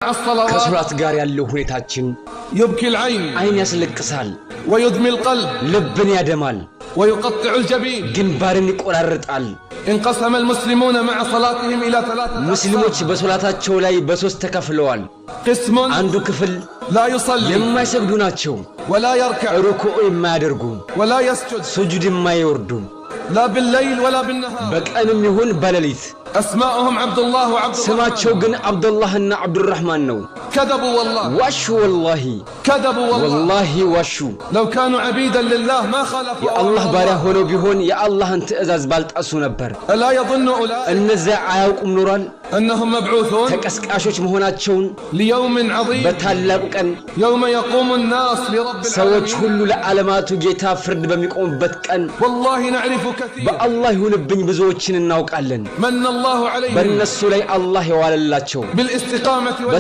الصلوات ከሶላት ጋር ያለው ሁኔታችን يبكي العين አይን ያስለቅሳል፣ ويدمي القلب ልብን ያደማል፣ ويقطع الجبين። ግንባርን ይቆራርጣል። انقسم المسلمون مع صلاتهم إلى ثلاثة ሙስሊሞች أقسام። በሶላታቸው ላይ በሶስት ተከፍለዋል። قسم አንዱ ክፍል لا يصلي የማይሰግዱ ናቸው፣ ولا يركع ሩኩዕ የማያደርጉ፣ ولا يسجد ሱጁድ የማይወርዱ፣ لا بالليل ولا بالنهار። በቀንም ይሁን በሌሊት። أسماؤهم عبد الله وعبد ስማቸው الرحمن። ግን አብዱላህና አብዱራህማን ነው። كذبوا والله። ዋሹ ወላሂ፣ كذبوا والله። ወላሂ ዋሹ። لو كانوا عبيدا لله ما خالفوا የአላህ أوامر ባሪያ الله። ሆነው ቢሆን የአላህን ትእዛዝ ባልጣሱ ነበር። ألا يظن أولئك እነዚያ አያውቁም ኖሯል أنهم مبعوثون ተቀስቃሾች መሆናቸውን ليوم عظيم በታላቁ ቀን يوم يقوم الناس لرب ሰዎች العالمين። ሁሉ ለዓለማቱ ጌታ ፍርድ በሚቆሙበት ቀን። والله نعرف كثير በአላህ ይሁንብኝ ብዙዎችን እናውቃለን። من الله عليهم በእነሱ ላይ አላህ የዋለላቸው بالاستقامة والهداية።